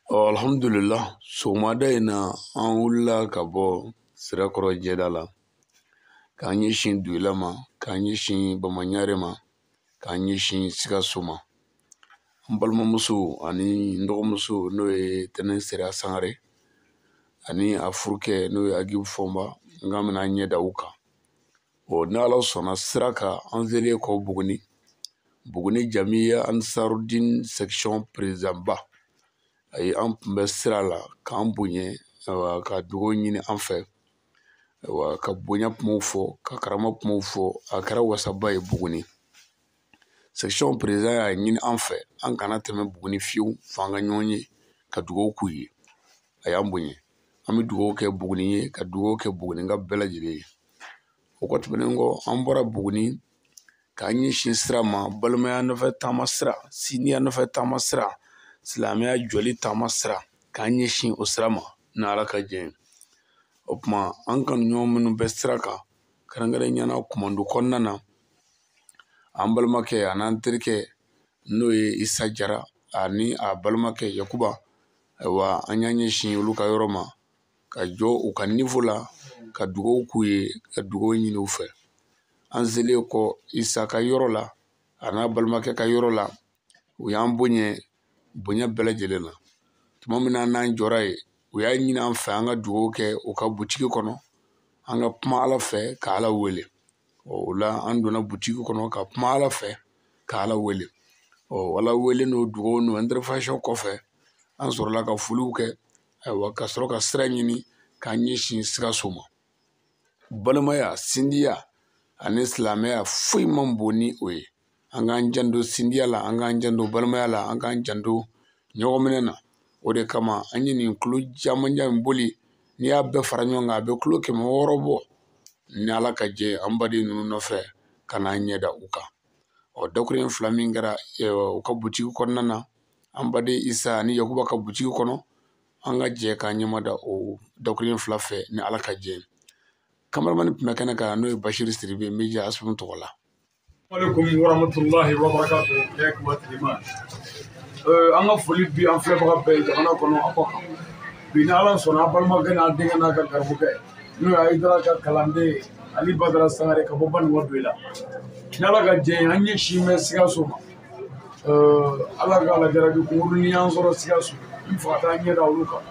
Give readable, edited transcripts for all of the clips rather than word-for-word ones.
Alhamdulillah, sɔgɔmada in na an wulila ka bɔ Sirakɔrɔ jɛda la k'an ɲɛsin Duyila ma, k'an ɲɛsin Bamaɲare ma, k'an ɲɛsin Sikaso ma. N balimamuso ani n dɔgɔmuso n'o ye Tɛnɛn Sira Sangare ani a furukɛ n'o ye Agibu Fɔnba, n k'an bɛna an ɲɛ da u kan. Ni Ala sɔnna sira kan, an selen kɔ Buguni, Buguni Jamiya Ansarudin section président ba, a ye an tun bɛ sira la k'an bonya, ka dugawu ɲini an fɛ, ka bonya kumaw fɔ, ka karama kumaw fɔ. A kɛra wasaba ye Buguni. Section président y'a ɲini an fɛ an kana tɛmɛ Buguni fiyewu f'an ka ɲɔgɔn ye ka dugawu k'u ye. A y'an bonya. An bɛ dugawu kɛ Buguni ye, ka dugawu kɛ Bugunika bɛɛ lajɛlen ye. O kɔ tɛmɛnen kɔ, an bɔra Buguni k'an ɲɛsin sira ma, balimaya nɔfɛ taama sira, sindiya nɔfɛ taama sira, silamɛya jɔli taama sira, k'an ɲɛsin o sira ma ni Ala ka jɛ ye. O tuma an kanuɲɔgɔn minnu bɛ sira kan, kɛrɛnkɛrɛnnenya la Kumandu kɔnɔna na, an balimakɛ an'an terikɛ n'o ye Isa Jara ani a balimakɛ Yakuba, ayiwa an y'an ɲɛsin olu ka yɔrɔ ma ka jɔ u ka niveau la ka dugawu k'u ye, ka dugawu ɲini u fɛ. An selen kɔ Isa ka yɔrɔ la a n'a balimakɛ ka yɔrɔ la, u y'an bonya bonya bɛɛ lajɛlen na. Tuma min na n'an jɔra yen, u y'a ɲini an fɛ an ka dugawu kɛ u ka butigi kɔnɔ, an ka kuma Ala fɛ ka Ala wele. O la an donna butigi kɔnɔ ka kuma Ala fɛ ka Ala wele. Ala wele n'o dugawu n'o intervention kɔfɛ, an sɔrɔla ka foliw kɛ, ayiwa ka sɔrɔ ka sira ɲini k'an ɲɛsin Sikaso ma. Balimaya, sindiya ani silamɛya foyi man bon ni o ye. An k'an janto sindiya la, an k'an janto balimaya la, an k'an janto ɲɔgɔnminɛ na. O de kama an ye nin kulo camanjan in boli, n'i y'a bɛɛ fara ɲɔgɔn kan a bɛ kulo 600 bɔ. Ni Ala ka jɛ, an baden ninnu nɔfɛ ka n'an ɲɛ da u kan. Dakuruɲɛ fila min kɛra u ka butigi kɔnɔna na, an baden Isa ani Yakuba ka butigi kɔnɔ, an ka jɛ k'an ɲɛma da o dakuruɲɛ fila fɛ ni Ala ka jɛ. Kameramani tun bɛ kɛnɛ kan n'o ye Bashir Sidibe Media Asumu tɔgɔ la. Alaikum warahmatullahi wabarakatuh. Ya kuwa. An ka foli bi an filɛbaga bɛɛ ye jamana kɔnɔ a kɔ kan. Bi ni Ala sɔnna, an balimakɛ n'a denkɛ n'a ka garibukɛ n'o ye Hayidara ka kalanden ye Ali Badara Sangare ka bɔ Banikɔ Duyila. Ni Ala ka jɛ ye, an ɲɛsin bɛ Sikaso ma. Ala ka lajarabi kunkolo ni y'an sɔrɔ Sikaso, n fɛ ka taa ɲɛ da olu kan.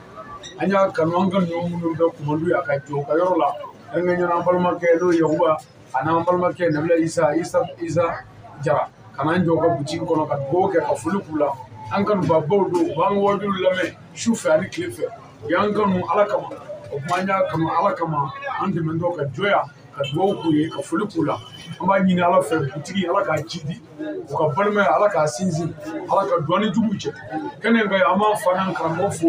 An y'a kanu, an ka ɲɔgɔn minnu bɛ Kumandu ye a ka jɔ u ka yɔrɔ la, kɛrɛnkɛrɛnnenya an balimakɛ n'o ye Yakuba an'an balimakɛ Nabila Isa Jara, ka n'an jɔ u ka butigi kɔnɔ ka dugawu kɛ ka foli k'u la. An kanubabaw don, u b'an ka wajuw lamɛn su fɛ ani tile fɛ. U y'an kanu Ala kama, o tuma an y'a kanu Ala kama, an dɛmɛtɔ ka jɔ yan ka dugawu k'u ye ka foli k'u la. An b'a ɲini Ala fɛ butigi Ala k'a jidi, u ka balimaya Ala k'a sinsin, Ala ka dɔnni juguw cɛ. Kɛnɛ in kan an b'an fa n'an karamɔgɔ fo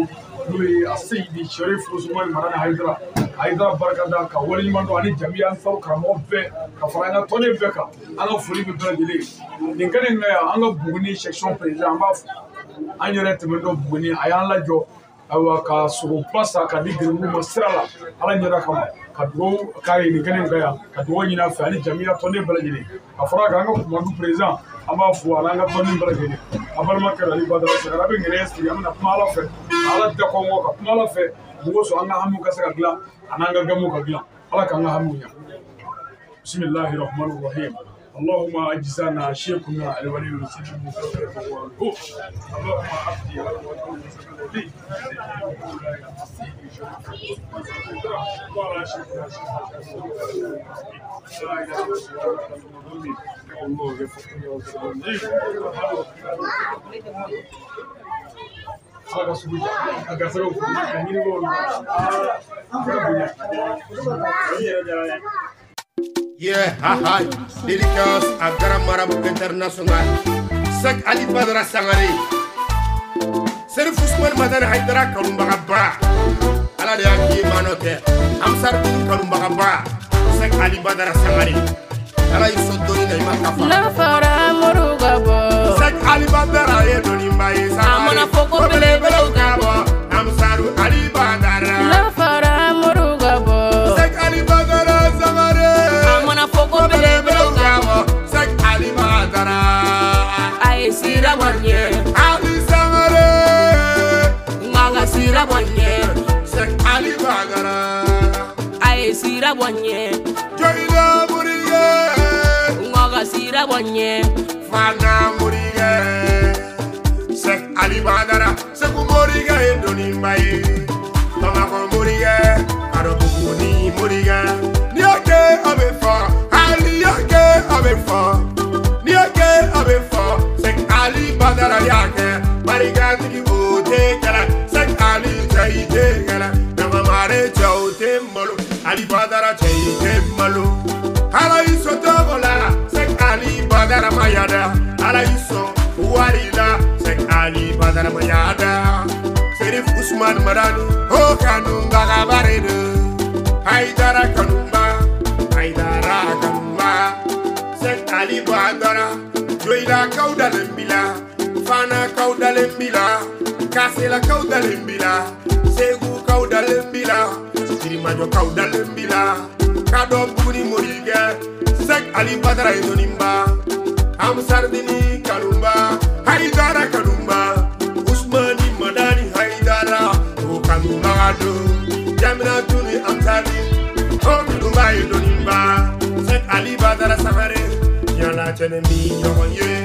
n'o ye Aseyidi Sherif Usumani Madani Hayidara. Hayidara barika da ka waleɲuman dɔn ani Jamiya Ansaru karamɔgɔ bɛɛ ka fara an ka tɔnden bɛɛ kan. An ka foli bɛ bɛɛ lajɛlen ye. Nin kɛnɛ in kan yan, an ka Buguni section président an b'a fo. An yɛrɛ tɛmɛntɔ Buguni, a y'an lajɔ, ayiwa ka sogoba san ka di garibuw ma sira la Ala ɲɛda kama, ka dugawu k'a ye nin kɛnɛ in kan yan, ka dugawu ɲini a fɛ ani Jamiya tɔnden bɛɛ lajɛlen. Ka fara a kan, an ka Kumandu président an b'a fo ani an ka tɔnden bɛɛ lajɛlen. An balimakɛ Ali Badara Sangare, a bɛ ŋɛnɛ siri, an bɛna kuma Ala fɛ, Ala da kɔngɔ ka kuma Ala fɛ, mɔgɔ sɔn an ka hamiw ka se ka dilan an'an ka gamuw ka dilan. Ala k'an ka hamiw ɲɛ. Bisimilahi rahmani rahim. اللهم اجزانا شيخنا الولي السيد اللهم عبدي Yeah, ha ha. Dédicace à Grand Marabout International. Cheikh Ali Badara Sangare. Serif Ousmane Madani Haidara kanubaga ba. Ala de y'a k'i ma n'o tɛ. Ansarudin kanubaga ba. Cheikh Ali Badara Sangare. Ala y'i sɔn dɔnni na i ma kafa. N'a fɔra moriw ka bɔ. Cheikh Ali Badara ye dɔnniba ye Sangare. A mana fɔ ko belebelew ka bɔ. Ansaru Ali Badara. N'a fɔra moriw ka bɔ. Cheikh Ali Badara Sangare. Belebelew ka bɔ. Cheikh Ali Badara. A ye sira wari ɲɛ. Ali Sangare. Nka sira bɔ n ɲɛ. Joyila morikɛ. Ŋɔ ka sira bɔ n ɲɛ. Fana morikɛ. Sɛki Ali Badara Segu morikɛ ye dɔnniba ye. Bamakɔ morikɛ Kadɔbuguni morikɛ. N'i y'a kɛ a bɛ fɔ, hali y'a kɛ a bɛ fɔ. N'i y'a kɛ a bɛ fɔ, Sɛki Ali Badara y'a kɛ. Barikatigi o tɛ kɛlɛ, Sɛki Ali cɛ i tɛ kɛlɛ. Nagamare cɛ o tɛ malo, Ali Badara cɛ i tɛ malo. Ala y'i sɔn tɔgɔ la, Sɛki Ali Badara ma yada. Ala y'i sɔn wari la, Sɛki Ali Badara ma yada. Serif Usman Madani, o kanumba kabare do. Haidara kanumba, Haidara kanumba. Sɛki Ali Badara, Joyila kaw dalen b'i la, Fana kaw dalen b'i la, Kasela kaw dalen b'i la, Segu kaw dalen b'i la, Sirimajɔ kaw dalen b'i la, Kadɔbuguni morikɛ, Sɛki Ali Badara ye dɔnniba. Amsardini kanumba, Haidara kanumba, Usmani Madani Haidara, o kanumba do. Jaminatu ni Amsardi, o kanumba ye dɔnniba. Sɛki Ali Badara Sangare, yala cɛnɛ mi ɲɔgɔn ye.